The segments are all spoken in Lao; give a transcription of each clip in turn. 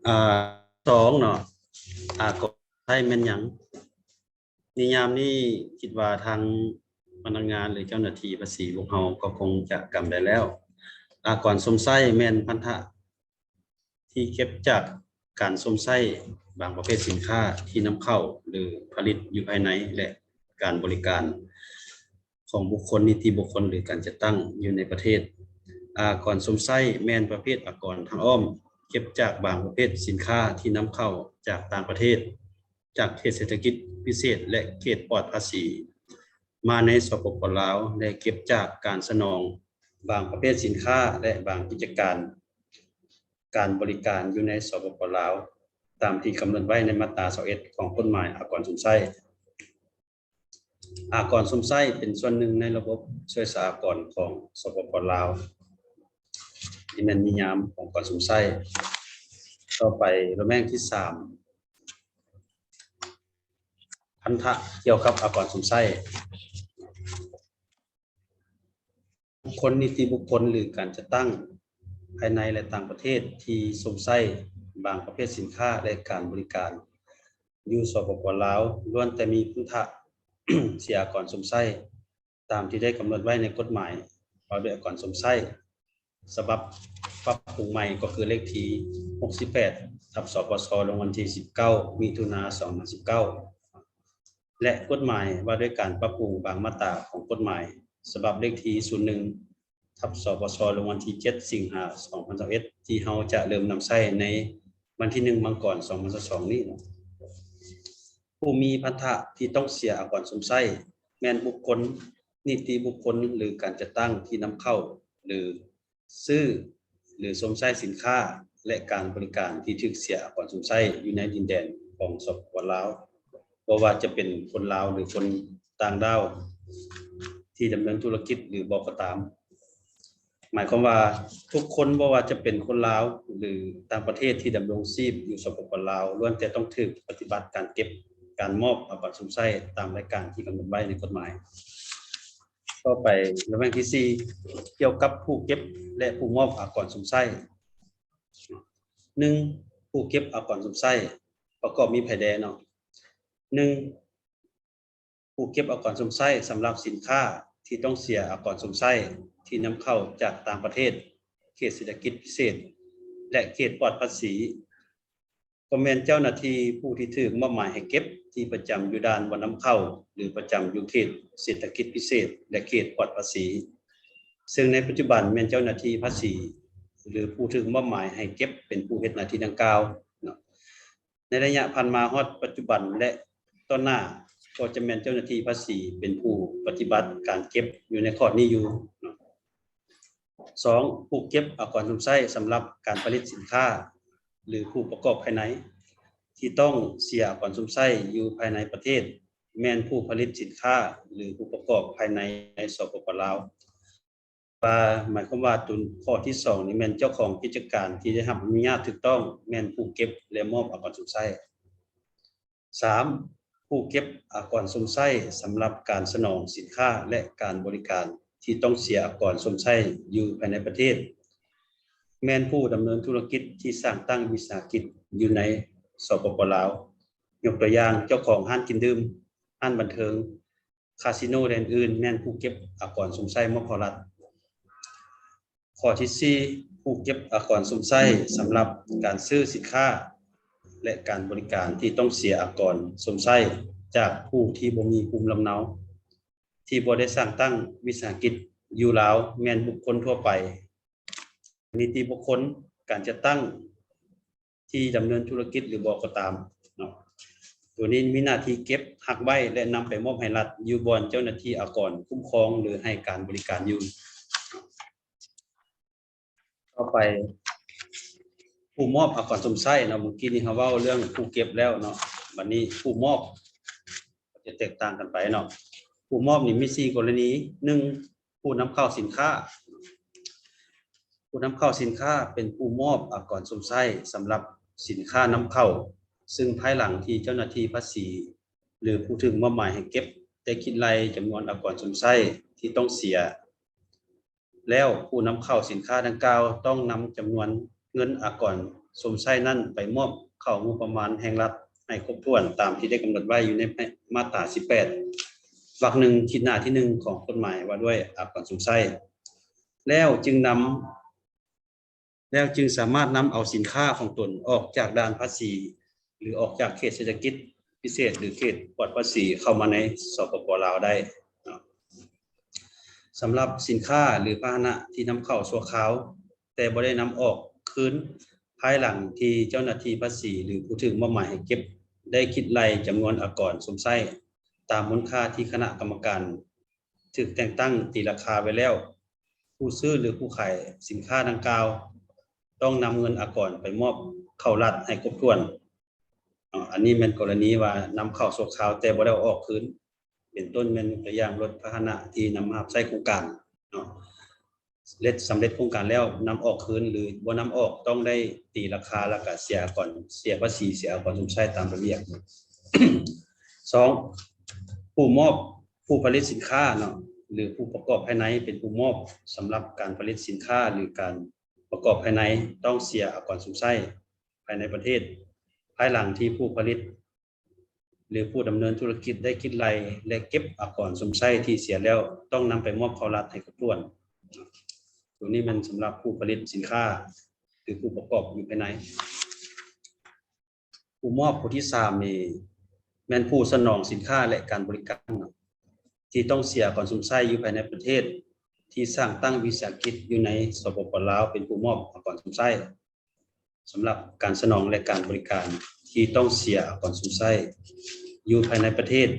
ອາ ສອງເນາະ ອາກອນໃຊ້ແມ່ນຫຍັງ? ໃນຍາມນີ້ຄິດວ່າທາງພະນັກງານ ຫຼື ເຈົ້າໜ້າທີ່ພາສີພວກເຮົາກໍຄົງຈະກຳໄດ້ແລ້ວ. ອາກອນຊົມໃຊ້ແມ່ນພັນທະທີ່ເກັບຈາກການຊົມໃຊ້ບາງປະເພດສິນຄ້າທີ່ນຳເຂົ້າ ຫຼື ຜະລິດຢູ່ພາຍໃນ ແລະ ການບໍລິການ ຂອງບຸກຄົນ, ນິຕິບຸກຄົນ ຫຼື ການຈັດຕັ້ງຢູ່ໃນປະເທດ. ອາກອນຊົມໃຊ້ແມ່ນປະເພດອາກອນທາງອ້ອມ ເກັບຈາກບາງປະເພດສິນຄ້າທີ່ນຳເຂົ້າຈາກຕ່າງປະເທດ, ຈາກເຂດເສດຖະກິດພິເສດ ແລະ ເຂດປອດພາສີ ມາໃນ ສປປ ລາວ ແລະ ເກັບຈາກການສະໜອງບາງປະເພດສິນຄ້າ ແລະ ບາງກິດຈະການການບໍລິການຢູ່ໃນ ສປປ ລາວ ຕາມທີ່ກຳນົດໄວ້ໃນມາດຕາຊາວເອັດ ຂອງກົດໝາຍອາກອນຊົມໃຊ້. ອາກອນຊົມໃຊ້ເປັນສ່ວນໜຶ່ງໃນລະບົບຊ່ວຍສາອາກອນຂອງ ສປປ ລາວ. ນີ້ແມ່ນນິຍາມຂອງອາກອນຊົມໃຊ້. ຕໍ່ໄປ ລະແວງທີສາມ ພັນທະກ່ຽວກັບອາກອນຊົມໃຊ້. ບຸກຄົນ, ນິຕິບຸກຄົນ ຫຼື ການຈັດຕັ້ງພາຍໃນ ແລະ ຕ່າງປະເທດທີ່ຊົມໃຊ້ບາງປະເພດສິນຄ້າ ແລະ ການບໍລິການຢູ່ ສປປ ລາວ ລ້ວນແຕ່ມີພັນທະເສຍອາກອນຊົມໃຊ້ ຕາມທີ່ໄດ້ກຳນົດໄວ້ໃນກົດໝາຍວ່າດ້ວຍອາກອນຊົມໃຊ້ ສະບັບປັບປຸງໃໝ່ ກໍຄືເລກທີຫົກສິບແປດ ທັບ ສປຊ ລົງວັນທີສິບເກົ້າ ມິຖຸນາ ສອງພັນສິບເກົ້າ ແລະ ກົດໝາຍວ່າດ້ວຍການປັບປຸງບາງມາດຕາຂອງກົດໝາຍ ສະບັບເລກທີສູນໜຶ່ງ ທັບ ສປຊ ລົງວັນທີເຈັດ ສິງຫາ ສອງພັນຊາວເອັດ ທີ່ເຮົາຈະເລີ່ມນຳໃຊ້ໃນວັນທີໜຶ່ງ ມັງກອນ ສອງພັນຊາວສອງນີ້. ຜູ້ມີພັນທະທີ່ຕ້ອງເສຍອາກອນຊົມໃຊ້ ແມ່ນບຸກຄົນ, ນິຕິບຸກຄົນ ຫຼື ການຈັດຕັ້ງທີ່ນຳເຂົ້າ ຫຼື ຊື້ ຫຼື ຊົມໃຊ້ສິນຄ້າ ແລະ ການບໍລິການທີ່ຖືກເສຍອາກອນຊົມໃຊ້ຢູ່ໃນດິນແດນຂອງ ສປປ ລາວ ບໍ່ວ່າຈະເປັນຄົນລາວ ຫຼື ຄົນຕ່າງດ້າວທີ່ດຳເນີນທຸລະກິດ ຫຼື ບໍ່ກໍຕາມ. ໝາຍຄວາມວ່າທຸກຄົນ ບໍ່ວ່າຈະເປັນຄົນລາວ ຫຼື ຕ່າງປະເທດທີ່ດຳລົງຊີບຢູ່ ສປປ ລາວ ລ້ວນແຕ່ຕ້ອງຖືກປະຕິບັດການເກັບ, ການມອບອາກອນຊົມໃຊ້ຕາມລາຍການທີ່ກຳນົດໄວ້ໃນກົດໝາຍ. ຕໍ່ໄປ ລະແວງທີສີ່ ກ່ຽວກັບຜູ້ເກັບ ແລະ ຜູ້ມອບອາກອນຊົມໃຊ້. ໜຶ່ງ ຜູ້ເກັບອາກອນຊົມໃຊ້ ປະກອບມີໃຜແດ່ເນາະ? ໜຶ່ງ ຜູ້ເກັບອາກອນຊົມໃຊ້ສຳລັບສິນຄ້າທີ່ຕ້ອງເສຍອາກອນຊົມໃຊ້ທີ່ນຳເຂົ້າຈາກຕ່າງປະເທດ, ເຂດເສດຖະກິດພິເສດ ແລະ ເຂດປອດພາສີ ກໍແມ່ນເຈົ້າໜ້າທີ່ຜູ້ທີ່ຖືກມອບໝາຍໃຫ້ເກັບທີ່ປະຈຳຢູ່ດ່ານບໍ່ນຳເຂົ້າ ຫຼື ປະຈຳຢູ່ເຂດເສດຖະກິດພິເສດ ແລະ ເຂດປອດພາສີ ເຊິ່ງໃນປັດຈຸບັນແມ່ນເຈົ້າໜ້າທີ່ພາສີ ຫຼື ຜູ້ຖືກມອບໝາຍໃຫ້ເກັບເປັນຜູ້ເຮັດໜ້າທີ່ດັ່ງກ່າວເນາະ. ໃນໄລຍະຜ່ານມາຮອດປັດຈຸບັນ ແລະ ຕໍ່ໜ້າກໍຈະແມ່ນເຈົ້າໜ້າທີ່ພາສີເປັນຜູ້ປະຕິບັດການເກັບຢູ່ໃນຂອບນີ້ຢູ່ເນາະ. ສອງ ຜູ້ເກັບອາກອນຊົມໃຊ້ສຳລັບການຜະລິດສິນຄ້າ ຫຼື ຜູ້ປະກອບພາຍໃນ ທີ່ຕ້ອງເສຍອາກອນຊົມໃຊ້ຢູ່ພາຍໃນປະເທດ ແມ່ນຜູ້ຜະລິດສິນຄ້າ ຫຼື ຜູ້ປະກອບພາຍໃນ ໃນ ສປປ ລາວ. ວ່າ ໝາຍຄວາມວ່າຕົວຂໍ້ທີສອງນີ້ແມ່ນເຈົ້າຂອງກິດຈະການທີ່ໄດ້ຮັບອະນຸຍາດຖືກຕ້ອງ ແມ່ນຜູ້ເກັບ ແລະ ມອບອາກອນຊົມໃຊ້. ສາມ ຜູ້ເກັບອາກອນຊົມໃຊ້ສຳລັບການສະໜອງສິນຄ້າ ແລະ ການບໍລິການທີ່ຕ້ອງເສຍອາກອນຊົມໃຊ້ຢູ່ພາຍໃນປະເທດ ແມ່ນຜູ້ດຳເນີນທຸລະກິດທີ່ສ້າງຕັ້ງວິສາຫະກິດຢູ່ໃນ ສປປ ລາວ ຍົກຕົວຢ່າງ ເຈົ້າຂອງຮ້ານກິນດື່ມ, ຮ້ານບັນເທີງ, ຄາສິໂນ ແລະ ອື່ນໆ ແມ່ນຜູ້ເກັບອາກອນຊົມໃຊ້ມອບເຂົ້າລັດ. ຂໍ້ທີສີ່ ຜູ້ເກັບອາກອນຊົມໃຊ້ສຳລັບການຊື້ສິນຄ້າ ແລະ ການບໍລິການທີ່ຕ້ອງເສຍອາກອນຊົມໃຊ້ຈາກຜູ້ທີ່ບໍ່ມີພູມລຳເນົາ ທີ່ບໍ່ໄດ້ສ້າງຕັ້ງວິສາຫະກິດຢູ່ລາວ ແມ່ນບຸກຄົນທົ່ວໄປ, ນິຕິບຸກຄົນ, ການຈັດຕັ້ງ ທີ່ດຳເນີນທຸລະກິດ ຫຼື ບໍ່ກໍຕາມເນາະ. ໂຕນີ້ມີໜ້າທີ່ເກັບ, ຮັກໄວ້ ແລະ ນຳໄປມອບໃຫ້ລັດ ຢູ່ບ່ອນເຈົ້າໜ້າທີ່ອາກອນຄຸ້ມຄອງ ຫຼື ໃຫ້ການບໍລິການຢູ່. ຕໍ່ໄປ ຜູ້ມອບອາກອນຊົມໃຊ້ເນາະ. ເມື່ອກີ້ນີ້ເຮົາເວົ້າເລື່ອງຜູ້ເກັບແລ້ວເນາະ, ບັດນີ້ຜູ້ມອບ ຈະແຕກຕ່າງກັນໄປເນາະ. ຜູ້ມອບນີ້ມີສີ່ກໍລະນີ. ໜຶ່ງ ຜູ້ນຳເຂົ້າສິນຄ້າ. ຜູ້ນຳເຂົ້າສິນຄ້າເປັນຜູ້ມອບອາກອນຊົມໃຊ້ສຳລັບສິນຄ້ານຳເຂົ້າ, ຊຶ່ງພາຍຫຼັງທີ່ເຈົ້າໜ້າທີ່ພາສີ ຫຼື ຜູ້ຖືກມອບໝາຍໃຫ້ເກັບ ໄດ້ຄິດໄລ່ຈຳນວນອາກອນຊົມໃຊ້ທີ່ຕ້ອງເສຍ ແລ້ວຜູ້ນຳເຂົ້າສິນຄ້າດັ່ງກ່າວຕ້ອງນຳຈຳນວນ ເງິນອາກອນຊົມໃຊ້ນັ້ນໄປມອບເຂົ້າງົບປະມານແຫ່ງລັດໃຫ້ຄົບຖ້ວນຕາມທີ່ໄດ້ກຳນົດໄວ້ຢູ່ໃນມາດຕາສິບແປດ ວັກໜຶ່ງ ຂີດໜ້າທີໜຶ່ງ ຂອງກົດໝາຍວ່າດ້ວຍອາກອນຊົມໃຊ້ ແລ້ວຈຶ່ງນຳ ແລ້ວຈຶ່ງສາມາດນຳເອົາສິນຄ້າຂອງຕົນອອກຈາກດ່ານພາສີ ຫຼື ອອກຈາກເຂດເສດຖະກິດພິເສດ ຫຼື ເຂດປອດພາສີເຂົ້າມາໃນ ສປປ ລາວ ໄດ້ເນາະ. ສຳລັບສິນຄ້າ ຫຼື ພາຫະນະທີ່ນຳເຂົ້າຊົ່ວຄາວ ແຕ່ບໍ່ໄດ້ນຳອອກຄືນ ພາຍຫຼັງທີ່ເຈົ້າໜ້າທີ່ພາສີ ຫຼື ຜູ້ຖືກມອບໝາຍໃຫ້ເກັບ ໄດ້ຄິດໄລ່ຈຳນວນອາກອນຊົມໃຊ້ ຕາມມູນຄ່າທີ່ຄະນະກຳມະການ ຖືກແຕ່ງຕັ້ງຕີລາຄາໄວ້ແລ້ວ, ຜູ້ຊື້ ຫຼື ຜູ້ຂາຍສິນຄ້າດັ່ງກ່າວ ຕ້ອງນຳເງິນອາກອນໄປມອບເຂົ້າລັດໃຫ້ຄົບຖ້ວນ. ເນາະ ອັນນີ້ແມ່ນກໍລະນີວ່ານຳເຂົ້າຊົ່ວຄາວແຕ່ບໍ່ໄດ້ເອົາອອກຄືນ, ເປັນຕົ້ນແມ່ນຕົວຢ່າງລົດພາຫະນະທີ່ນຳມາຮັບໃຊ້ໂຄງການເນາະ, ເລັດ ສຳເລັດໂຄງການແລ້ວນຳອອກຄືນ ຫຼື ບໍ່ນຳອອກ ຕ້ອງໄດ້ຕີລາຄາ ແລ້ວກະເສຍອາກອນ ເສຍພາສີ ເສຍອາກອນຊົມໃຊ້ຕາມລະບຽບ. ສອງ ຜູ້ມອບ ຜູ້ຜະລິດສິນຄ້າເນາະ ຫຼື ຜູ້ປະກອບພາຍໃນເປັນຜູ້ມອບ. ສຳລັບການຜະລິດສິນຄ້າ ຫຼື ການປະກອບພາຍໃນ ຕ້ອງເສຍອາກອນຊົມໃຊ້ພາຍໃນປະເທດ ພາຍຫຼັງທີ່ຜູ້ຜະລິດ ຫຼື ຜູ້ດຳເນີນທຸລະກິດໄດ້ຄິດໄລ່ ແລະ ເກັບອາກອນຊົມໃຊ້ທີ່ເສຍແລ້ວ ຕ້ອງນຳໄປມອບເຂົ້າລັດໃຫ້ຄົບຖ້ວນ. ໂຕນີ້ແມ່ນສຳລັບຜູ້ຜະລິດສິນຄ້າ ຫຼື ຜູ້ປະກອບຢູ່ພາຍໃນ. ຜູ້ມອບຜູ້ທີສາມນີ້ແມ່ນຜູ້ສະໜອງສິນຄ້າ ແລະ ການບໍລິການເນາະ ທີ່ຕ້ອງເສຍອາກອນຊົມໃຊ້ຢູ່ພາຍໃນປະເທດ ທີ່ສ້າງຕັ້ງວິສາຫະກິດຢູ່ໃນ ສປປ ລາວ ເປັນຜູ້ມອບອາກອນຊົມໃຊ້ ສຳລັບການສະໜອງ ແລະ ການບໍລິການທີ່ຕ້ອງເສຍອາກອນຊົມໃຊ້ຢູ່ພາຍໃນປະເທດ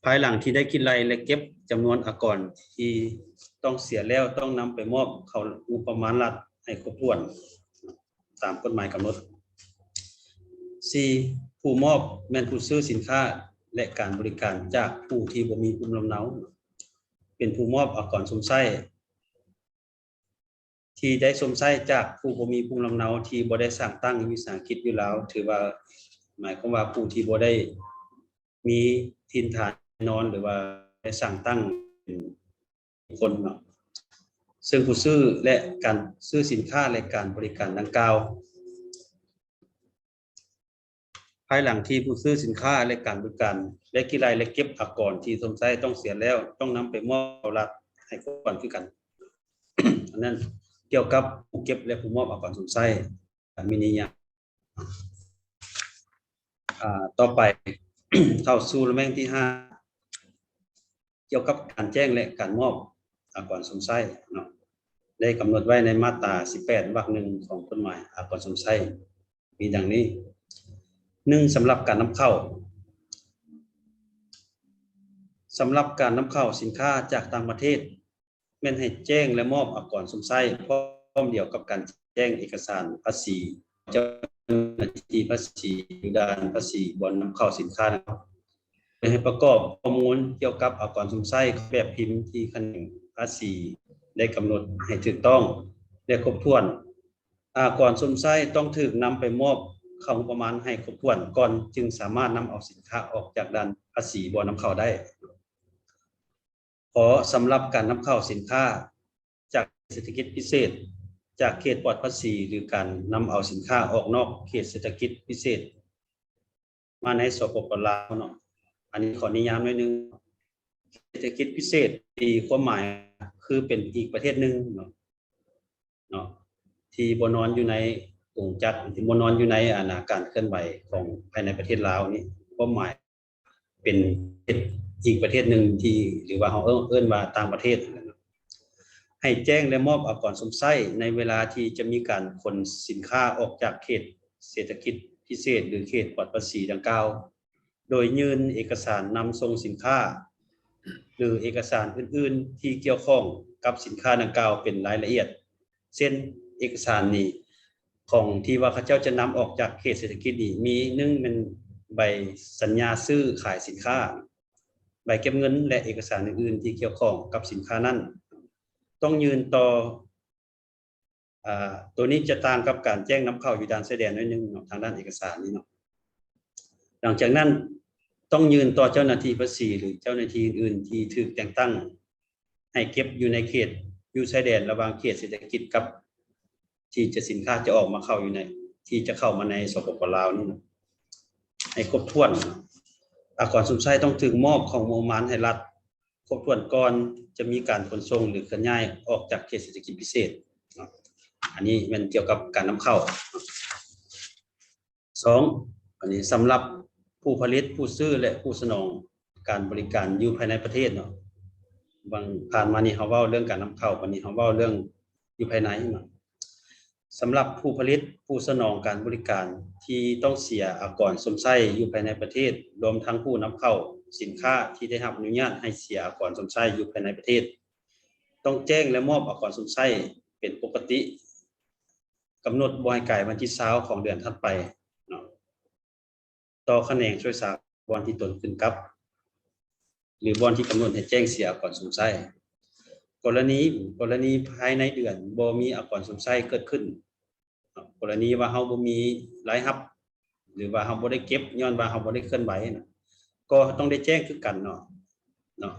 ພາຍຫຼັງທີ່ໄດ້ຄິດໄລ່ ແລະ ເກັບຈຳນວນອາກອນທີ່ຕ້ອງເສຍແລ້ວ ຕ້ອງນຳໄປມອບເຂົ້າງົບປະມານລັດໃຫ້ຄົບຖ້ວນຕາມກົດໝາຍກຳນົດ. ສີ່ ຜູ້ມອບແມ່ນຜູ້ຊື້ສິນຄ້າ ແລະ ການບໍລິການຈາກຜູ້ທີ່ບໍ່ມີພູມລຳເນົາ ເປັນຜູ້ມອບອາກອນຊົມໃຊ້ ທີ່ໄດ້ຊົມໃຊ້ຈາກຜູ້ບໍ່ມີພູມລຳເນົາທີ່ບໍ່ໄດ້ສ້າງຕັ້ງວິສາຫະກິດຢູ່ລາວ ຖືວ່າ ໝາຍຄວາມວ່າຜູ້ທີ່ບໍ່ໄດ້ມີຖິ່ນຖານແນ່ນອນ ຫຼືວ່າໄດ້ສ້າງຕັ້ງເປັນບຸກຄົນເນາະ ເຊິ່ງຜູ້ຊື້ ແລະ ການຊື້ສິນຄ້າ ແລະ ການບໍລິການດັ່ງກ່າວ ພາຍຫຼັງທີ່ຜູ້ຊື້ສິນຄ້າ ແລະ ການບໍລິການໄດ້ຄິດໄລ່ ແລະ ເກັບອາກອນທີ່ຊົມໃຊ້ຕ້ອງເສຍແລ້ວ ຕ້ອງນຳໄປມອບເຂົ້າລັດໃຫ້ຄົບຖ້ວນຄືກັນ. ອັນນັ້ນກ່ຽວກັບຜູ້ເກັບ ແລະ ຜູ້ມອບອາກອນຊົມໃຊ້ ມີນິຍາມ. ອາ ຕໍ່ໄປ ເຂົ້າສູ່ລະແວງທີຫ້າ ກ່ຽວກັບການແຈ້ງ ແລະ ການມອບອາກອນຊົມໃຊ້ເນາະ ໄດ້ກຳນົດໄວ້ໃນມາດຕາສິບແປດ ວັກໜຶ່ງ ຂອງກົດໝາຍອາກອນຊົມໃຊ້ ມີດັ່ງນີ້. ໜຶ່ງ ສຳລັບການນຳເຂົ້າ. ສຳລັບການນຳເຂົ້າສິນຄ້າຈາກຕ່າງປະເທດ ແມ່ນໃຫ້ແຈ້ງ ແລະ ມອບອາກອນຊົມໃຊ້ ພ້ອມດຽວກັບການແຈ້ງເອກະສານພາສີ ເຈົ້າໜ້າທີ່ພາສີຢູ່ດ່ານພາສີບ່ອນນຳເຂົ້າສິນຄ້ານັ້ນ ແລະ ໃຫ້ປະກອບຂໍ້ມູນກ່ຽວກັບອາກອນຊົມໃຊ້ແບບພິມທີ່ຂະແໜງພາສີໄດ້ກຳນົດໃຫ້ຖືກຕ້ອງ ແລະ ຄົບຖ້ວນ. ອາກອນຊົມໃຊ້ຕ້ອງຖືກນຳໄປມອບເຂົ້າງົບປະມານໃຫ້ຄົບຖ້ວນກ່ອນ ຈຶ່ງສາມາດນຳເອົາສິນຄ້າອອກຈາກດ່ານພາສີບໍ່ນຳເຂົ້າໄດ້. ຂໍ ສຳລັບການນຳເຂົ້າສິນຄ້າຈາກເຂດເສດຖະກິດພິເສດ, ຈາກເຂດປອດພາສີ ຫຼື ການນຳເອົາສິນຄ້າອອກນອກເຂດເສດຖະກິດພິເສດ ມາໃນ ສປປ ລາວ ເນາະ. ອັນນີ້ຂໍນິຍາມໜ້ອຍໜຶ່ງ. ເຂດເສດຖະກິດພິເສດ ຕີຄວາມໝາຍຄືເປັນອີກປະເທດໜຶ່ງເນາະ ເນາະ ທີ່ບໍ່ນອນຢູ່ໃນກົງຈັກ ທີ່ບໍ່ນອນຢູ່ໃນ ອັນນາ ການເຄື່ອນໄຫວຂອງພາຍໃນປະເທດລາວນີ້ ຄວາມໝາຍ ເປັນເຂດອີກປະເທດໜຶ່ງທີ່ ຫຼືວ່າເຮົາເອີ້ນ ເອີ້ນວ່າຕ່າງປະເທດ ໃຫ້ແຈ້ງ ແລະ ມອບອາກອນຊົມໃຊ້ໃນເວລາທີ່ຈະມີການຂົນສິນຄ້າອອກຈາກເຂດເສດຖະກິດພິເສດ ຫຼື ເຂດປອດພາສີດັ່ງກ່າວ ໂດຍຍື່ນເອກະສານນຳສົ່ງສິນຄ້າ ຫຼື ເອກະສານອື່ນໆທີ່ກ່ຽວຂ້ອງກັບສິນຄ້າດັ່ງກ່າວເປັນລາຍລະອຽດ ເຊັ່ນ ເອກະສານນີ້ ຂອງທີ່ວ່າເຂົາເຈົ້າຈະນຳອອກຈາກເຂດເສດຖະກິດນີ້ ມີ ໜຶ່ງ ແມ່ນໃບສັນຍາຊື້ຂາຍສິນຄ້າ, ໃບເກັບເງິນ ແລະ ເອກະສານອື່ນໆທີ່ກ່ຽວຂ້ອງກັບສິນຄ້ານັ້ນ ຕ້ອງຍື່ນຕໍ່ ອາ ໂຕນີ້ຈະຕ່າງກັບການແຈ້ງນຳເຂົ້າຢູ່ດ່ານຊາຍແດນໜ້ອຍໜຶ່ງເນາະ ທາງດ້ານເອກະສານນີ້ເນາະ. ຫຼັງຈາກນັ້ນ ຕ້ອງຍື່ນຕໍ່ເຈົ້າໜ້າທີ່ພາສີ ຫຼື ເຈົ້າໜ້າທີ່ອື່ນໆທີ່ຖືກແຕ່ງຕັ້ງ ໃຫ້ເກັບຢູ່ໃນເຂດ ຢູ່ຊາຍແດນລະຫວ່າງເຂດເສດຖະກິດກັບ ທີ່ຈະ ສິນຄ້າຈະອອກມາເຂົ້າຢູ່ໃນ ທີ່ຈະເຂົ້າມາໃນ ສປປ ລາວນີ້ນະ ໃຫ້ຄົບຖ້ວນ. ອາກອນຊົມໃຊ້ຕ້ອງຖືກມອບເຂົ້າງົບປະມານໃຫ້ລັດຄົບຖ້ວນກ່ອນຈະມີການຂົນສົ່ງ ຫຼື ເຄື່ອນຍ້າຍອອກຈາກເຂດເສດຖະກິດພິເສດເນາະ. ອັນນີ້ແມ່ນກ່ຽວກັບການນຳເຂົ້າ. ສອງ ອັນນີ້ສຳລັບຜູ້ຜະລິດ, ຜູ້ຊື້ ແລະ ຜູ້ສະໜອງການບໍລິການຢູ່ພາຍໃນປະເທດເນາະ. ບາງ ຜ່ານມານີ້ເຮົາເວົ້າເລື່ອງການນຳເຂົ້າ, ບັດນີ້ເຮົາເວົ້າເລື່ອງຢູ່ພາຍໃນເນາະ. ສຳລັບຜູ້ຜະລິດ, ຜູ້ສະໜອງການບໍລິການທີ່ຕ້ອງເສຍອາກອນຊົມໃຊ້ຢູ່ພາຍໃນປະເທດ, ລວມທັງຜູ້ນຳເຂົ້າສິນຄ້າທີ່ໄດ້ຮັບອະນຸຍາດໃຫ້ເສຍອາກອນຊົມໃຊ້ຢູ່ພາຍໃນປະເທດ, ຕ້ອງແຈ້ງ ແລະ ມອບອາກອນຊົມໃຊ້ເປັນປົກກະຕິ, ກຳນົດບໍ່ໃຫ້ກາຍວັນທີຊາວຂອງເດືອນຖັດໄປເນາະ ຕໍ່ຂະແໜງຊ່ວຍຊາວບ່ອນທີ່ຕົນຂຶ້ນກັບ ຫຼື ບ່ອນທີ່ກຳນົດໃຫ້ແຈ້ງເສຍອາກອນຊົມໃຊ້. ກໍລະນີ ກໍລະນີພາຍໃນເດືອນບໍ່ມີອາກອນຊົມໃຊ້ເກີດຂຶ້ນເນາະ, ກໍລະນີວ່າເຮົາບໍ່ມີລາຍຮັບ ຫຼືວ່າເຮົາບໍ່ໄດ້ເກັບຍ້ອນວ່າເຮົາບໍ່ໄດ້ເຄື່ອນໄຫວນະ ກໍຕ້ອງໄດ້ແຈ້ງຄືກັນເນາະ ເນາະ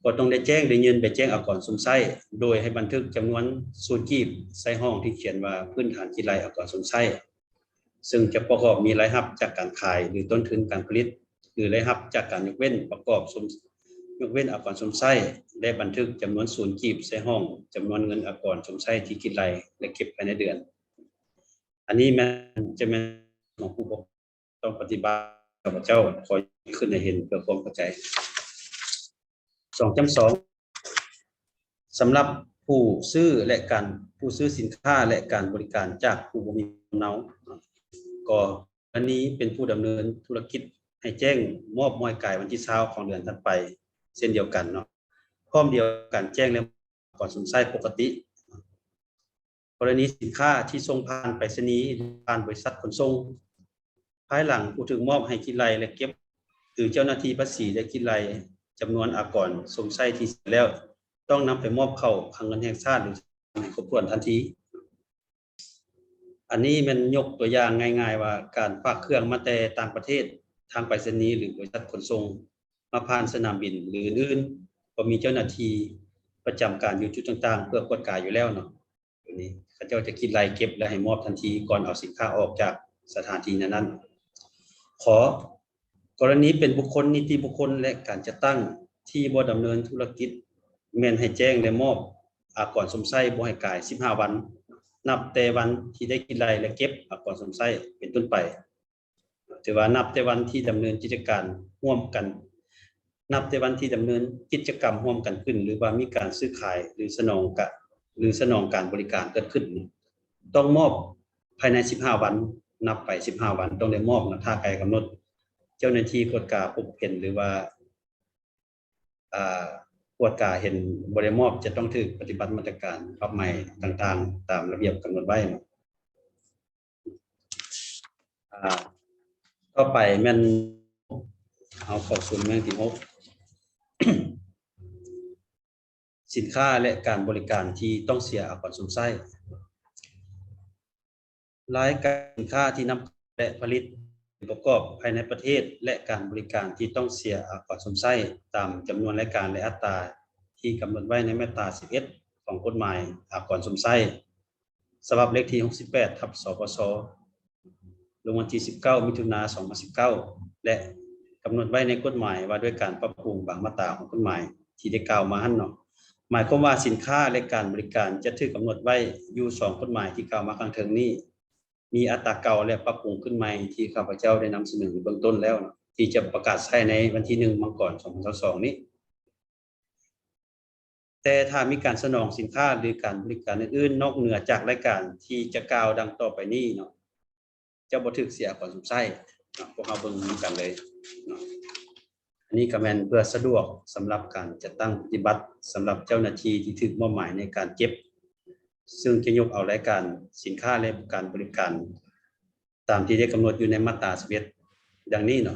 ກໍຕ້ອງໄດ້ແຈ້ງ ໄດ້ຍື່ນໃບແຈ້ງອາກອນຊົມໃຊ້ ໂດຍໃຫ້ບັນທຶກຈຳນວນສູນກີບໃສ່ຫ້ອງທີ່ຂຽນວ່າພື້ນຖານຄິດໄລ່ອາກອນຊົມໃຊ້ ເຊິ່ງຈະປະກອບມີລາຍຮັບຈາກການຂາຍ ຫຼື ຕົ້ນທຶນການຜະລິດ ຫຼື ລາຍຮັບຈາກການຍົກເວັ້ນປະກອບຊົມ ຍົກເວັ້ນອາກອນຊົມໃຊ້ ແລະ ບັນທຶກຈຳນວນສູນກີບໃສ່ຫ້ອງຈຳນວນເງິນອາກອນຊົມໃຊ້ທີ່ຄິດໄລ່ ແລະ ເກັບພາຍໃນເດືອນ. ອັນນີ້ແມ່ນ ຈະແມ່ນຂອງຜູ້ປະກອບ ຕ້ອງປະຕິບັດ. ຂ້າພະເຈົ້າຂໍຍົກຂຶ້ນໃຫ້ເຫັນເພື່ອຄວາມເຂົ້າໃຈ. ສອງຈ້ຳສອງ ສຳລັບຜູ້ຊື້ ແລະ ການ ຜູ້ຊື້ສິນຄ້າ ແລະ ການບໍລິການຈາກຜູ້ບໍ່ມີສຳເນົາ ກໍ ອັນນີ້ເປັນຜູ້ດຳເນີນທຸລະກິດໃຫ້ແຈ້ງມອບມອຍກາຍວັນທີຊາວຂອງເດືອນຖັດໄປເຊັ່ນດຽວກັນເນາະ, ພ້ອມດຽວກັນແຈ້ງແລະ ອາກອນຊົມໃຊ້ປົກກະຕິ. ກໍລະນີສິນຄ້າທີ່ສົ່ງຜ່ານໄປສະນີ ຜ່ານບໍລິສັດຂົນສົ່ງ, ພາຍຫຼັງຜູ້ຖືກມອບໃຫ້ຄິດໄລ່ ແລະ ເກັບ ຫຼື ເຈົ້າໜ້າທີ່ພາສີໄດ້ຄິດໄລ່ຈຳນວນອາກອນຊົມໃຊ້ທີ່ເສຍແລ້ວ ຕ້ອງນຳໄປມອບເຂົ້າຄັງເງິນແຫ່ງຊາດ ຫຼື ໃຫ້ຄົບຖ້ວນທັນທີ. ອັນນີ້ແມ່ນຍົກຕົວຢ່າງງ່າຍໆວ່າ ການຝາກເຄື່ອງມາແຕ່ຕ່າງປະເທດ ທາງໄປສະນີ ຫຼື ບໍລິສັດຂົນສົ່ງ ມາຜ່ານສະໜາມບິນ ຫຼື ອື່ນໆ ກໍມີເຈົ້າໜ້າທີ່ປະຈຳການຢູ່ຈຸດຕ່າງໆ ເພື່ອກວດກາຢູ່ແລ້ວເນາະ. ຕົວນີ້ເຂົາເຈົ້າຈະຄິດໄລ່ເກັບ ແລະ ໃຫ້ມອບທັນທີກ່ອນເອົາສິນຄ້າອອກຈາກສະຖານທີ່ນັ້ນໆ. ຂໍ ກໍລະນີເປັນບຸກຄົນ, ນິຕິບຸກຄົນ ແລະ ການຈັດຕັ້ງທີ່ບໍ່ດຳເນີນທຸລະກິດ ແມ່ນໃຫ້ແຈ້ງ ແລະ ມອບອາກອນຊົມໃຊ້ບໍ່ໃຫ້ກາຍສິບຫ້າວັນ ນັບແຕ່ວັນທີ່ໄດ້ຄິດໄລ່ ແລະ ເກັບອາກອນຊົມໃຊ້ເປັນຕົ້ນໄປ. ຖືວ່ານັບແຕ່ວັນທີ່ດຳເນີນກິດຈະການຮ່ວມກັນ, ນັບແຕ່ວັນທີ່ດຳເນີນກິດຈະກຳຮ່ວມກັນຂຶ້ນ ຫຼືວ່າມີການຊື້ຂາຍ ຫຼືສະໜອງກະ ຫຼືສະໜອງການບໍລິການເກີດຂຶ້ນ, ຕ້ອງມອບພາຍໃນສິບຫ້າວັນ, ນັບໄປສິບຫ້າວັນຕ້ອງໄດ້ມອບນະ, ຖ້າກາຍກຳນົດເຈົ້າໜ້າທີ່ກວດກາພົບເຫັນ ຫຼືວ່າ ອ່າ ກວດກາເຫັນບໍ່ໄດ້ມອບ ຈະຕ້ອງຖືກປະຕິບັດມາດຕະການປັບໃໝຕ່າງໆ ຕາມລະບຽບກຳນົດໄວ້ເນາະ. ອ່າ ຕໍ່ໄປແມ່ນເຮົາເຂົ້າສູ່ແມ່ນທີຫົກ ສິນຄ້າ ແລະ ການບໍລິການທີ່ຕ້ອງເສຍອາກອນຊົມໃຊ້. ລາຍການສິນຄ້າທີ່ນຳ ແລະ ຜະລິດປະກອບພາຍໃນປະເທດ ແລະ ການບໍລິການທີ່ຕ້ອງເສຍອາກອນຊົມໃຊ້ ຕາມຈຳນວນລາຍການ ແລະ ອັດຕາທີ່ກຳນົດໄວ້ໃນມາດຕາສິບເອັດ ຂອງກົດໝາຍອາກອນຊົມໃຊ້ ສະບັບເລກທີຫົກສິບແປດ ທັບ ສປຊ ລົງວັນທີສິບເກົ້າ ມິຖຸນາ ສອງພັນສິບເກົ້າ ແລະ ກຳນົດໄວ້ໃນກົດໝາຍວ່າດ້ວຍການປັບປຸງບາງມາດຕາຂອງກົດໝາຍທີ່ໄດ້ກ່າວມາຫັ້ນເນາະ. ໝາຍຄວາມວ່າສິນຄ້າ ແລະ ການບໍລິການຈະຖືກກຳນົດໄວ້ຢູ່ສອງກົດໝາຍທີ່ກ່າວມາຂ້າງເທິງນີ້ ມີອັດຕາເກົ່າ ແລະ ປັບປຸງຂຶ້ນໃໝ່ທີ່ຂ້າພະເຈົ້າໄດ້ນຳສະເໜີໃນເບື້ອງຕົ້ນແລ້ວເນາະ ທີ່ຈະປະກາດໃຊ້ໃນວັນທີໜຶ່ງ ມັງກອນ ສອງພັນຊາວສອງນີ້. ແຕ່ຖ້າມີການສະໜອງສິນຄ້າ ຫຼື ການບໍລິການອື່ນໆ ນອກເໜືອຈາກລາຍການທີ່ຈະກ່າວດັ່ງຕໍ່ໄປນີ້ເນາະ ຈະບໍ່ຖືກເສຍອາກອນຊົມໃຊ້ເນາະ. ພວກເຮົາເບິ່ງນຳກັນເລີຍເນາະ. ອັນນີ້ກໍແມ່ນເພື່ອສະດວກສຳລັບການຈັດຕັ້ງປະຕິບັດ ສຳລັບເຈົ້າໜ້າທີ່ທີ່ຖືກມອບໝາຍໃນການເກັບ ເຊິ່ງຈະຍົກເອົາລາຍການສິນຄ້າ ແລະ ການບໍລິການ ຕາມທີ່ໄດ້ກຳນົດຢູ່ໃນມາດຕາສິບເອັດ ດັ່ງນີ້ເນາະ.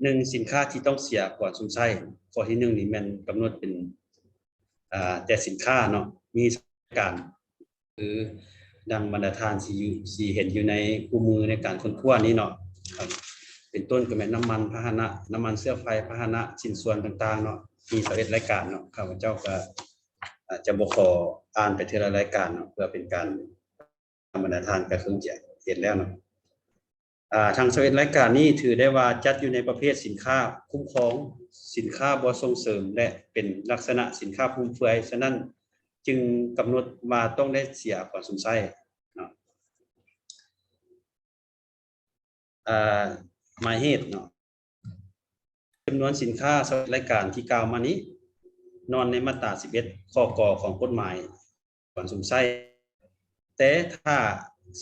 ໜຶ່ງ ສິນຄ້າທີ່ຕ້ອງເສຍອາກອນຊົມໃຊ້. ຂໍ້ທີໜຶ່ງນີ້ແມ່ນກຳນົດເປັນ ອ່າ ແຕ່ສິນຄ້າເນາະ ມີສາມລາຍການ ຄືດັ່ງບັນດາທ່ານຊິຢູ່ ຊິເຫັນຢູ່ໃນຄູ່ມືໃນການຄົ້ນຄວ້ານີ້ເນາະ ເປັນຕົ້ນກໍແມ່ນນ້ຳມັນພາຫະນະ, ນ້ຳມັນເຊື້ອໄຟ, ພາຫະນະ, ຊິ້ນສ່ວນຕ່າງໆເນາະ ມີຊາວເອັດລາຍການເນາະ. ຂ້າພະເຈົ້າກໍ ອາ ຈະບໍ່ຂໍອ່ານໄປເທື່ອລະລາຍການເນາະ ເພື່ອເປັນການ ທາງບັນດາທ່ານກໍຄົງຈະເຫັນແລ້ວເນາະ. ອາ ທັງຊາວເອັດລາຍການນີ້ຖືໄດ້ວ່າຈັດຢູ່ໃນປະເພດສິນຄ້າຄຸ້ມຄອງ, ສິນຄ້າບໍ່ສົ່ງເສີມ ແລະ ເປັນລັກສະນະສິນຄ້າຟຸມເຟືອຍ, ສະນັ້ນຈຶ່ງກຳນົດວ່າຕ້ອງໄດ້ເສຍອາກອນຊົມໃຊ້ເນາະ. ອາ ໝາຍເຫດເນາະ ຈຳນວນສິນຄ້າຊາວເອັດລາຍການທີ່ກ່າວມານີ້ ນອນໃນມາດຕາສິບເອັດ ຂໍ້ ກ ຂອງກົດໝາຍອາກອນຊົມໃຊ້. ແຕ່ຖ້າ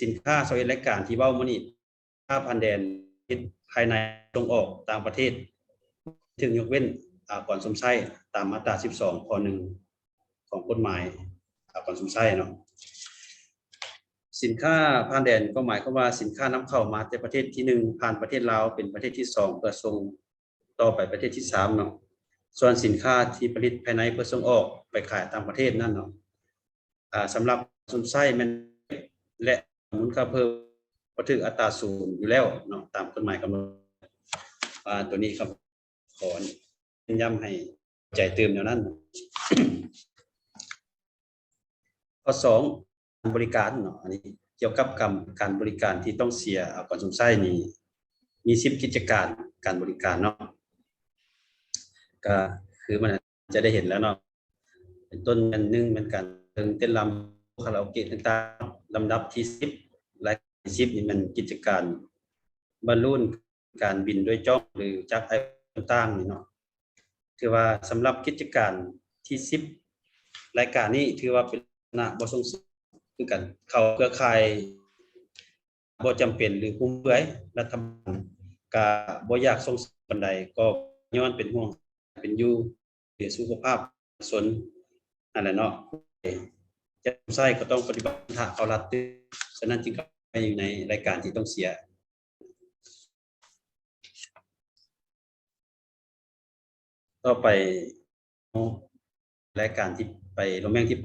ສິນຄ້າຊາວເອັດລາຍການທີ່ເວົ້າມານີ້ ຄ້າຜ່ານແດນ ຜະລິດພາຍໃນ ສົ່ງອອກຕ່າງປະເທດ ຖືກຍົກເວັ້ນອາກອນຊົມໃຊ້ຕາມມາດຕາສິບສອງ ຂໍ້ ໜຶ່ງ ຂອງກົດໝາຍອາກອນຊົມໃຊ້ເນາະ. ສິນຄ້າຜ່ານແດນກໍໝາຍຄວາມວ່າສິນຄ້ານຳເຂົ້າມາແຕ່ປະເທດທີໜຶ່ງ ຜ່ານປະເທດລາວເປັນປະເທດທີສອງ ເພື່ອສົ່ງຕໍ່ໄປປະເທດທີສາມເນາະ. ສ່ວນສິນຄ້າທີ່ຜະລິດພາຍໃນເພື່ອສົ່ງອອກໄປຂາຍຕ່າງປະເທດນັ້ນເນາະ ອາ ສຳລັບຊົມໃຊ້ແມ່ນ ແລະ ມູນຄ່າເພີ່ມ ກໍຖືກອັດຕາສູງຢູ່ແລ້ວເນາະ ຕາມກົດໝາຍກຳນົດ. ອາ ໂຕນີ້ກໍຂໍເນັ້ນຢ້ຳໃຫ້ເຂົ້າໃຈຕື່ມແນວນັ້ນ. ຂໍ້ສອງ ການບໍລິການເນາະ ອັນນີ້ກ່ຽວກັບການ ການບໍລິການທີ່ຕ້ອງເສຍອາກອນຊົມໃຊ້ນີ້ ມີສິບກິດຈະການການບໍລິການເນາະ ກໍຄືມັນ ຈະໄດ້ເຫັນແລ້ວເນາະ ເປັນຕົ້ນແມ່ນ ໜຶ່ງ ແມ່ນການເທິງເຕັ້ນລຳ ຄາຣາໂອເກະຕ່າງໆ. ລຳດັບທີສິບ ລາຍການທີສິບນີ້ແມ່ນກິດຈະການບາລູນ ການບິນດ້ວຍຈ້ອງ ຫຼື ຈັກໄອຕາງໆນີ້ເນາະ. ຖືວ່າສຳລັບກິດຈະການທີສິບ ລາຍການນີ້ຖືວ່າເປັນລັກສະນະບໍ່ສົ່ງເສີມຄືກັນ ເຂົ້າເຄືອຂ່າຍ ບໍ່ຈຳເປັນ ຫຼື ຟຸມເຟືອຍ, ລັດຖະບານກະບໍ່ຢາກສົ່ງເສີມປານໃດ ກໍຍ້ອນເປັນຫ່ວງເປັນຢູ່ ເສຍສຸຂະພາບປະຊາຊົນຫັ້ນແຫຼະເນາະ. ຈະໃຊ້ກໍຕ້ອງປະຕິບັດທາງເຂົ້າລັດຕື່ມ, ສະນັ້ນຈຶ່ງເຂົ້າໄປຢູ່ໃນລາຍການທີ່ຕ້ອງເສຍ. ຕໍ່ໄປ ລາຍການທີ່ໄປລົງແມ່ງທີ່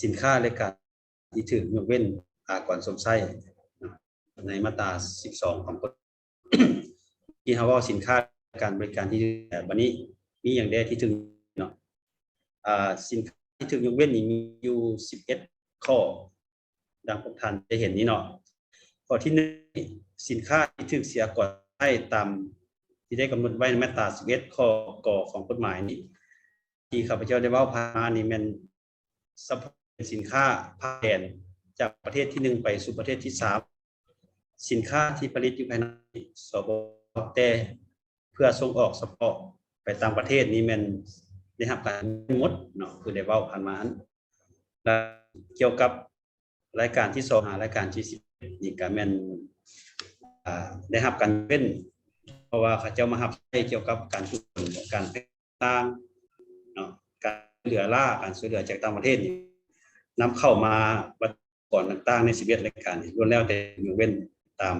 ສິນຄ້າລາຍການທີ່ຖືກຍົກເວັ້ນອາກອນຊົມໃຊ້ໃນມາດຕາສິບສອງຂອງກົດ ທີ່ເຮົາເວົ້າສິນຄ້າການບໍລິການທີ່ ບັດນີ້ມີຫຍັງແດ່ທີ່ຖືກເນາະ ອາ ສິນຄ້າທີ່ຖືກຍົກເວັ້ນນີ້ມີຢູ່ສິບເອັດຂໍ້ ດັ່ງພວກທ່ານໄດ້ເຫັນນີ້ເນາະ. ຂໍ້ທີໜຶ່ງ ສິນຄ້າທີ່ຖືກເສຍອາກອນໃຊ້ຕາມທີ່ໄດ້ກຳນົດໄວ້ໃນມາດຕາສິບເອັດ ຂໍ້ ກ ຂອງກົດໝາຍນີ້ ທີ່ຂ້າພະເຈົ້າໄດ້ເວົ້າຜ່ານມານີ້ແມ່ນສະເພາະສິນຄ້າຜ່ານແດນຈາກປະເທດທີໜຶ່ງໄປສູ່ປະເທດທີສາມ ສິນຄ້າທີ່ຜະລິດຢູ່ພາຍໃນ ສປປ ແຕ່ເພື່ອສົ່ງອອກສະເພາະໄປຕ່າງປະເທດນີ້ແມ່ນໄດ້ຮັບການຍົກເວັ້ນໝົດເນາະ ຄືໄດ້ເວົ້າຜ່ານມາຫັ້ນ. ແລະ ກ່ຽວກັບລາຍການທີສອງ ຫາລາຍການທີສິບເອັດນີ້ກະແມ່ນ ອາ ໄດ້ຮັບການຍົກເວັ້ນ ເພາະວ່າເຂົາເຈົ້າມາຮັບໃຊ້ກ່ຽວກັບການຊຸກເສີນ ການຕ່າງເນາະ ການຊ່ວຍເຫຼືອລ້າ ການຊ່ວຍເຫຼືອຈາກຕ່າງປະເທດນີ້ ນຳເຂົ້າມາ ປະກອນຕ່າງໆໃນສິບເອັດລາຍການນີ້ ລ້ວນແລ້ວແຕ່ຍົກເວັ້ນຕາມ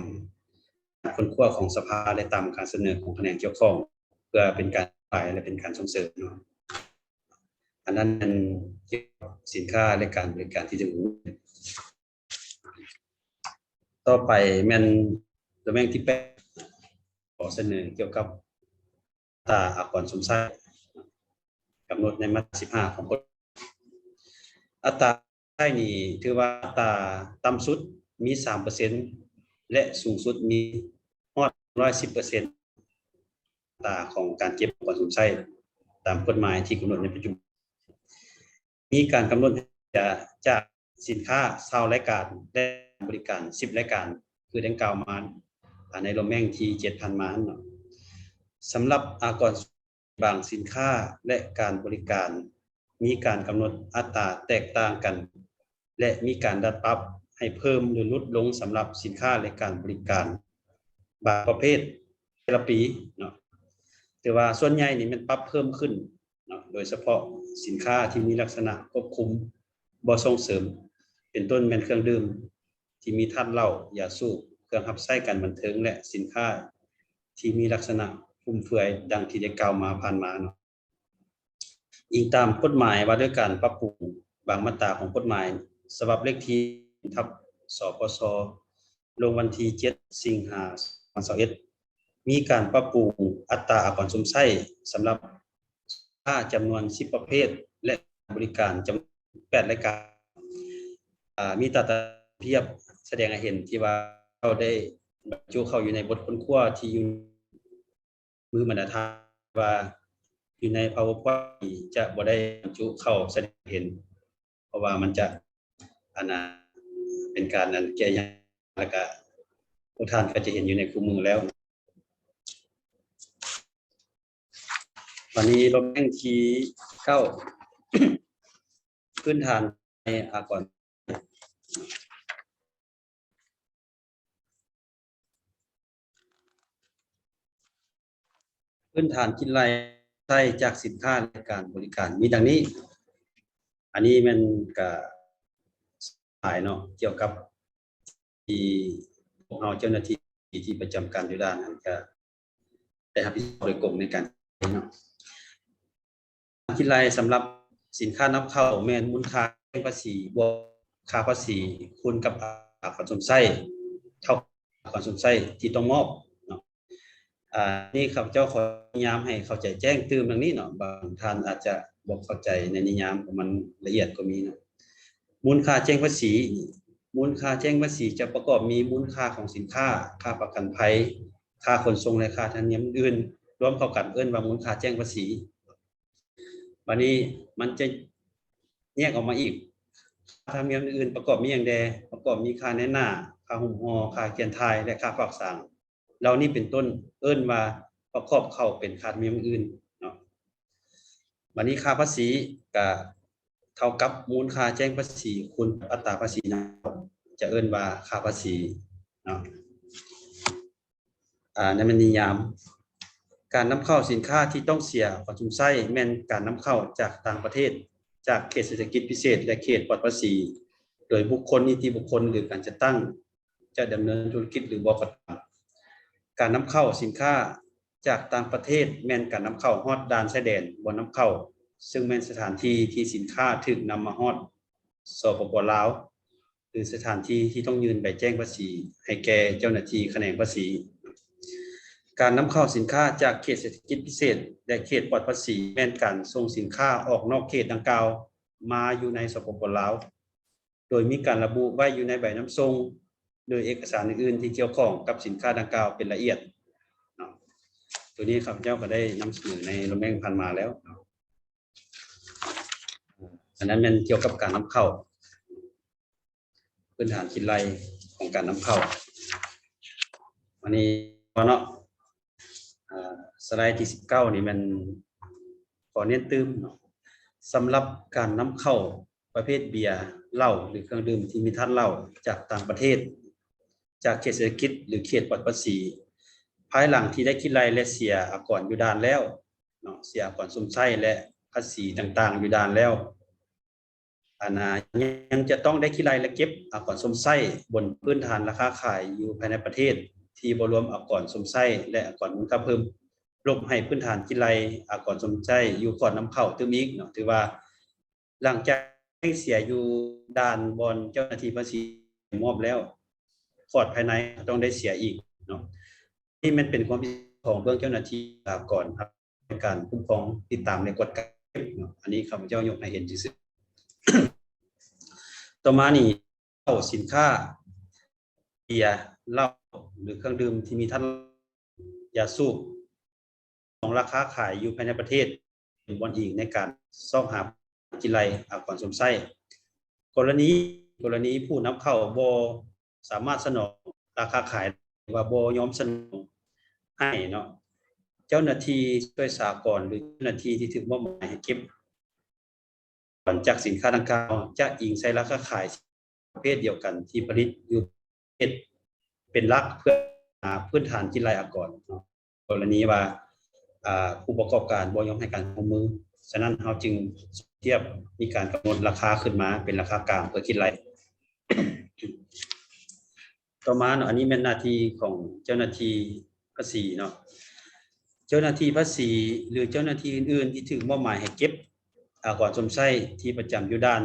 ການຄົ້ນຄວ້າຂອງສະພາ ແລະ ຕາມການສະເໜີຂອງຂະແໜງກ່ຽວຂ້ອງ ເພື່ອເປັນການອະທິບາຍ ແລະ ເປັນການສົ່ງເສີມເນາະ. ອັນນັ້ນແມ່ນກ່ຽວກັບສິນຄ້າ ແລະ ການບໍລິການທີ່ຖືກ ຕໍ່ໄປແມ່ນຕຳແໜ່ງທີແປດ ຂໍສະເໜີກ່ຽວກັບອັດຕາອາກອນຊົມໃຊ້ ກຳນົດໃນມາດຕາສິບຫ້າຂອງກົດ ອັດຕາໃຊ້ນີ້ຖືວ່າອັດຕາຕ່ຳສຸດມີສາມເປີເຊັນ ແລະ ສູງສຸດມີຮອດຮ້ອຍສິບເປີເຊັນ ອັດຕາຂອງການເກັບອາກອນຊົມໃຊ້ຕາມກົດໝາຍທີ່ກຳນົດໃນປັດຈຸບັນ. ມີການກຳນົດຈາກສິນຄ້າຊາວລາຍການ ແລະ ບໍລິການສິບລາຍການ ຄືດັ່ງກ່າວມາ ອາ ໃນລົງແມ່ງທີເຈັດຜ່ານມາເນາະ. ສຳລັບອາກອນບາງສິນຄ້າ ແລະ ການບໍລິການ ມີການກຳນົດອັດຕາແຕກຕ່າງກັນ ແລະ ມີການດັດປັບໃຫ້ເພີ່ມ ຫຼື ຫຼຸດລົງສຳລັບສິນຄ້າ ແລະ ການບໍລິການບາງປະເພດແຕ່ລະປີເນາະ. ແຕ່ວ່າສ່ວນໃຫຍ່ນີ້ແມ່ນປັບເພີ່ມຂຶ້ນ ເນາະ ໂດຍສະເພາະສິນຄ້າທີ່ມີລັກສະນະຄວບຄຸມບໍ່ສົ່ງເສີມ ເປັນຕົ້ນແມ່ນເຄື່ອງດື່ມທີ່ມີທາດເຫຼົ້າ, ຢາສູບ, ເຄື່ອງຮັບໃຊ້ການບັນເທີງ ແລະ ສິນຄ້າທີ່ມີລັກສະນະຟຸມເຟືອຍ ດັ່ງທີ່ໄດ້ກ່າວມາຜ່ານມາເນາະ. ອີງຕາມກົດໝາຍວ່າດ້ວຍການປັບປຸງບາງມາດຕາຂອງກົດໝາຍ ສະບັບເລກທີ ທັບ ສພຊ ລົງວັນທີເຈັດ ສິງຫາ ສອງພັນຊາວເອັດ ມີການປັບປຸງອັດຕາອາກອນຊົມໃຊ້ສຳລັບສິນຄ້າຈຳນວນສິບປະເພດ ແລະ ບໍລິການຈຳນວນແປດລາຍການ ອາ ມີຕາຕະພຽບສະແດງໃຫ້ເຫັນທີ່ວ່າເຮົາໄດ້ບັນຈຸເຂົ້າຢູ່ໃນບົດຄົ້ນຄວ້າທີ່ຢູ່ມືບັນດາທ່ານ ວ່າຢູ່ໃນ PowerPoint ຈະບໍ່ໄດ້ບັນຈຸເຂົ້າສະແດງໃຫ້ເຫັນ ເພາະວ່າມັນຈະ ອັນນະ ເປັນການ ອັນ ແກ້ຍາກ ແລ້ວກະພວກທ່ານກໍຈະເຫັນຢູ່ໃນຄູ່ມືແລ້ວ. ບັດນີ້ ລະແວງທີເກົ້າ ພື້ນຖານໃນອາກອນ ພື້ນຖານຄິດໄລ່ໃຊ້ຈາກສິນຄ້າ ແລະ ການບໍລິການມີດັ່ງນີ້. ອັນນີ້ແມ່ນກະຫຼາຍເນາະ ກ່ຽວກັບທີ່ພວກເຮົາເຈົ້າໜ້າທີ່ທີ່ປະຈຳການຢູ່ດ່ານຫັ້ນກະໄດ້ຮັບຜິດຊອບໂດຍກົງໃນການເນາະ. ຄິດໄລ່ສຳລັບສິນຄ້ານຳເຂົ້າແມ່ນມູນຄ່າແຈ້ງພາສີບວກຄ່າພາສີຄູນກັບອາກອນຊົມໃຊ້ ເທົ່າອາກອນຊົມໃຊ້ທີ່ຕ້ອງມອບເນາະ. ອາ ນີ້ຂ້າພະເຈົ້າຂໍນິຍາມໃຫ້ເຂົ້າໃຈແຈ້ງຕື່ມດັ່ງນີ້ເນາະ, ບາງທ່ານອາດຈະບໍ່ເຂົ້າໃຈໃນນິຍາມຂອງມັນລະອຽດກໍມີເນາະ. ມູນຄ່າແຈ້ງພາສີ ມູນຄ່າແຈ້ງພາສີຈະປະກອບມີມູນຄ່າຂອງສິນຄ້າ, ຄ່າປະກັນໄພ, ຄ່າຂົນສົ່ງ ແລະ ຄ່າທຳນຽມອື່ນໆ ລວມເຂົ້າກັນເອີ້ນວ່າມູນຄ່າແຈ້ງພາສີ. ບາດນີ້ມັນຈະແຍກອອກມາອີກ, ຄ່າທຳນຽມອື່ນໆປະກອບມີຫຍັງແດ່? ປະກອບມີຄ່າແນະໜ້າ, ຄ່າຫຸ້ມຫໍ່, ຄ່າຂຽນຖ່າຍ ແລະ ຄ່າຝາກສາງ ເຫຼົ່ານີ້ເປັນຕົ້ນ ເອີ້ນວ່າປະກອບເຂົ້າເປັນຄ່າທຳນຽມອື່ນເນາະ. ບາດນີ້ຄ່າພາສີກະເທົ່າກັບມູນຄ່າແຈ້ງພາສີຄູນກັບອັດຕາພາສີນຳເຂົ້າ ຈະເອີ້ນວ່າຄ່າພາສີເນາະ. ອາ ໃນແມ່ນນິຍາມ ການນຳເຂົ້າສິນຄ້າທີ່ຕ້ອງເສຍອາກອນຊົມໃຊ້ແມ່ນການນຳເຂົ້າຈາກຕ່າງປະເທດ, ຈາກເຂດເສດຖະກິດພິເສດ ແລະ ເຂດປອດພາສີ ໂດຍບຸກຄົນ, ນິຕິບຸກຄົນ ຫຼື ການຈັດຕັ້ງ ຈະດຳເນີນທຸລະກິດ ຫຼື ບໍ່ກໍຕາມ. ການນຳເຂົ້າສິນຄ້າຈາກຕ່າງປະເທດແມ່ນການນຳເຂົ້າຮອດດ່ານຊາຍແດນບ່ອນນຳເຂົ້າ, ເຊິ່ງແມ່ນສະຖານທີ່ທີ່ສິນຄ້າຖືກນຳມາຮອດ ສປປ ລາວ ຫຼື ສະຖານທີ່ທີ່ຕ້ອງຍື່ນໃບແຈ້ງພາສີໃຫ້ແກ່ເຈົ້າໜ້າທີ່ຂະແໜງພາສີ. ການນຳເຂົ້າສິນຄ້າຈາກເຂດເສດຖະກິດພິເສດ ແລະ ເຂດປອດພາສີ ແມ່ນການສົ່ງສິນຄ້າອອກນອກເຂດດັ່ງກ່າວມາຢູ່ໃນ ສປປ ລາວ ໂດຍມີການລະບຸໄວ້ຢູ່ໃນໃບນຳສົ່ງ ຫຼື ເອກະສານອື່ນໆທີ່ກ່ຽວຂ້ອງກັບສິນຄ້າດັ່ງກ່າວເປັນລະອຽດເນາະ. ໂຕນີ້ຂ້າພະເຈົ້າກໍໄດ້ນຳສະເໜີໃນລະແວງຜ່ານມາແລ້ວເນາະ. ອັນນັ້ນແມ່ນກ່ຽວກັບການນຳເຂົ້າ, ພື້ນຖານຄິດໄລ່ຂອງການນຳເຂົ້າ. ອັນນີ້ເນາະ ອາ ສະໄລທີສິບເກົ້ານີ້ແມ່ນຂໍເນັ້ນຕື່ມເນາະ, ສຳລັບການນຳເຂົ້າປະເພດເບຍ, ເຫຼົ້າ ຫຼື ເຄື່ອງດື່ມທີ່ມີທາດເຫຼົ້າຈາກຕ່າງປະເທດ, ຈາກເຂດເສດຖະກິດ ຫຼື ເຂດປອດພາສີ ພາຍຫຼັງທີ່ໄດ້ຄິດໄລ່ ແລະ ເສຍອາກອນຢູ່ດ່ານແລ້ວເນາະ, ເສຍອາກອນຊົມໃຊ້ ແລະ ພາສີຕ່າງໆຢູ່ດ່ານແລ້ວ ອັນນາ ຍັງຈະຕ້ອງໄດ້ຄິດໄລ່ ແລະ ເກັບອາກອນຊົມໃຊ້ບົນພື້ນຖານລາຄາຂາຍຢູ່ພາຍໃນປະເທດ ທີ່ບໍ່ລວມອາກອນຊົມໃຊ້ ແລະ ອາກອນມູນຄ່າເພີ່ມ ລົບໃຫ້ພື້ນຖານຄິດໄລ່ອາກອນຊົມໃຊ້ຢູ່ຂອດນຳເຂົ້າຕື່ມອີກເນາະ. ຖືວ່າຫຼັງຈາກໄດ້ເສຍຢູ່ດ່ານບ່ອນເຈົ້າໜ້າທີ່ພາສີມອບແລ້ວ ຂອດພາຍໃນກໍຕ້ອງໄດ້ເສຍອີກເນາະ. ນີ້ແມ່ນເປັນຄວາມຜິດຂອງເບື້ອງເຈົ້າໜ້າທີ່ອາກອນ ໃນການຄຸ້ມຄອງ, ຕິດຕາມ ແລະ ກວດກາເນາະ. ອັນນີ້ຂ້າພະເຈົ້າຍົກໃຫ້ເຫັນຊື່ໆ. ຕໍ່ມານີ້ ເຂົ້າສິນຄ້າ ເບຍ, ເຫຼົ້າ ຫຼື ເຄື່ອງດື່ມທີ່ມີທາດ ຢາສູບ ຂອງລາຄາຂາຍຢູ່ພາຍໃນປະເທດ ເປັນບ່ອນອີງໃນການຊອກຫາກິນໄລ່ອາກອນຊົມໃຊ້. ກໍລະນີ, ກໍລະນີຜູ້ນຳເຂົ້າບໍ່ສາມາດສະໜອງລາຄາຂາຍ ຫຼືວ່າບໍ່ຍອມສະໜອງໃຫ້ເນາະ, ເຈົ້າໜ້າທີ່ຊ່ວຍສາກອນ ຫຼື ເຈົ້າໜ້າທີ່ທີ່ຖືກມອບໝາຍໃຫ້ເກັບອາກອນຈາກສິນຄ້າດັ່ງກ່າວ ຈະອີງໃສ່ລາຄາຂາຍປະເພດດຽວກັນທີ່ຜະລິດຢູ່ເປັນຫຼັກ ເພື່ອຫາພື້ນຖານກິນໄລ່ອາກອນເນາະ. ກໍລະນີວ່າ ອາ ຜູ້ປະກອບການບໍ່ຍອມໃຫ້ການຮ່ວມມື, ສະນັ້ນເຮົາຈຶ່ງທຽບມີການກຳນົດລາຄາຂຶ້ນມາເປັນລາຄາກາງເພື່ອຄິດໄລ່. ຕໍ່ມາເນາະ, ອັນນີ້ແມ່ນໜ້າທີ່ຂອງເຈົ້າໜ້າທີ່ພາສີເນາະ. ເຈົ້າໜ້າທີ່ພາສີ ຫຼື ເຈົ້າໜ້າທີ່ອື່ນໆທີ່ຖືກມອບໝາຍໃຫ້ເກັບອາກອນຊົມໃຊ້ທີ່ປະຈຳຢູ່ດ່ານ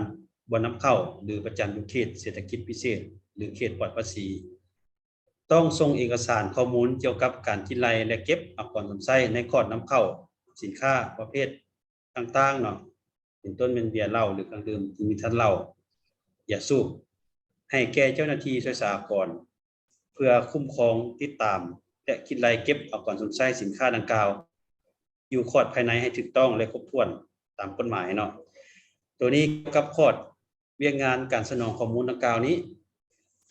ບ່ອນນຳເຂົ້າ ຫຼື ປະຈຳຢູ່ເຂດເສດຖະກິດພິເສດ ຫຼື ເຂດປອດພາສີ ຕ້ອງສົ່ງເອກະສານຂໍ້ມູນກ່ຽວກັບການຄິດໄລ່ ແລະ ເກັບອາກອນຊົມໃຊ້ໃນຂອດນຳເຂົ້າສິນຄ້າປະເພດຕ່າງໆເນາະ, ເປັ ປັນຕົ້ນແມ່ນເບຍເຫຼົ້າ ຫຼື ເຄື່ອງດື່ມທີ່ມີທາດເຫຼົ້າ ຢາສູບ ໃຫ້ແກ່ເຈົ້າໜ້າທີ່ສ່ວຍສາອາກອນ ເພື່ອຄຸ້ມຄອງ, ຕິດຕາມ ແລະ ຄິດໄລ່ເກັບອາກອນຊົມໃຊ້ສິນຄ້າດັ່ງກ່າວ ຢູ່ຂອດພາຍໃນໃຫ້ຖືກຕ້ອງ ແລະ ຄົບຖ້ວນຕາມກົດໝາຍເນາະ. ໂຕນີ້ກ່ຽວກັບຂອດວຽກງານການສະໜອງຂໍ້ມູນດັ່ງກ່າວນີ້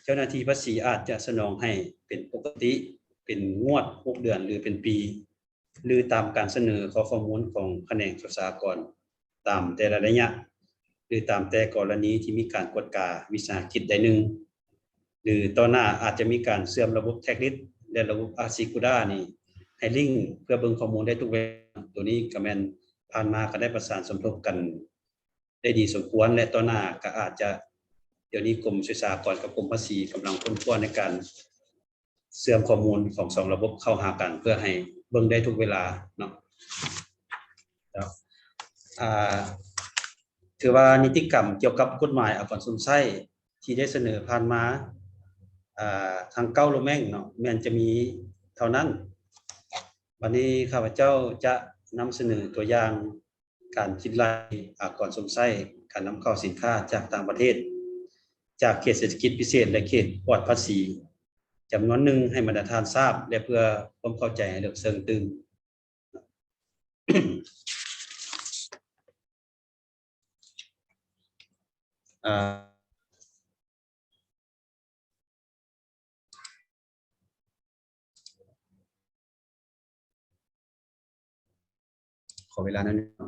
ເຈົ້າໜ້າທີ່ພາສີອາດຈະສະໜອງໃຫ້ເປັນປົກກະຕິ ເປັນງວດ ຫົກເດືອນ ຫຼື ເປັນປີ ຫຼື ຕາມການສະເໜີຂໍຂໍ້ມູນຂອງຂະແໜງສ່ວຍສາອາກອນ ຕາມແຕ່ລະໄລຍະ ຫຼື ຕາມແຕ່ກໍລະນີທີ່ມີການກວດກາວິສາຫະກິດໃດໜຶ່ງ ຫຼື ຕໍ່ໜ້າອາດຈະມີການເຊື່ອມລະບົບ Tax List ແລະ ລະບົບ Asikuda ນີ້ໃຫ້ລິ້ງເພື່ອເບິ່ງຂໍ້ມູນໄດ້ທຸກເວລາ. ໂຕນີ້ກໍແມ່ນຜ່ານມາກໍໄດ້ປະສານສົມທົບກັນໄດ້ດີສົມຄວນ ແລະ ຕໍ່ໜ້າກໍອາດຈະ ດຽວນີ້ກົມສ່ວຍສາອາກອນກັບກົມພາສີກຳລັງຄົ້ນຄວ້າໃນການ ເຊື່ອມຂໍ້ມູນຂອງສອງລະບົບເຂົ້າຫາກັນ ເພື່ອໃຫ້ເບິ່ງໄດ້ທຸກເວລາເນາະ. ແລ້ວ ອ່າ ຖືວ່ານິຕິກຳກ່ຽວກັບກົດໝາຍອາກອນຊົມໃຊ້ທີ່ໄດ້ສະເໜີຜ່ານມາ ອ່າ ທັງເກົ້າໂລແມັງເນາະ ແມ່ນຈະມີເທົ່ານັ້ນ. ບັດນີ້ຂ້າພະເຈົ້າຈະນຳສະເໜີຕົວຢ່າງ ການຄິດໄລ່ອາກອນຊົມໃຊ້ການນຳເຂົ້າສິນຄ້າຈາກຕ່າງປະເທດ ຈາກເຂດເສດຖະກິດພິເສດ ແລະ ເຂດປອດພາສີ ຈຳນວນໜຶ່ງໃຫ້ບັນດາທ່ານຊາບ ແລະ ເພື່ອຄວາມເຂົ້າໃຈໃຫ້ເລິກເຊິ່ງຕື່ມ. ເອີ ຂໍເວລາໜ້ອຍໜຶ່ງເນາະ.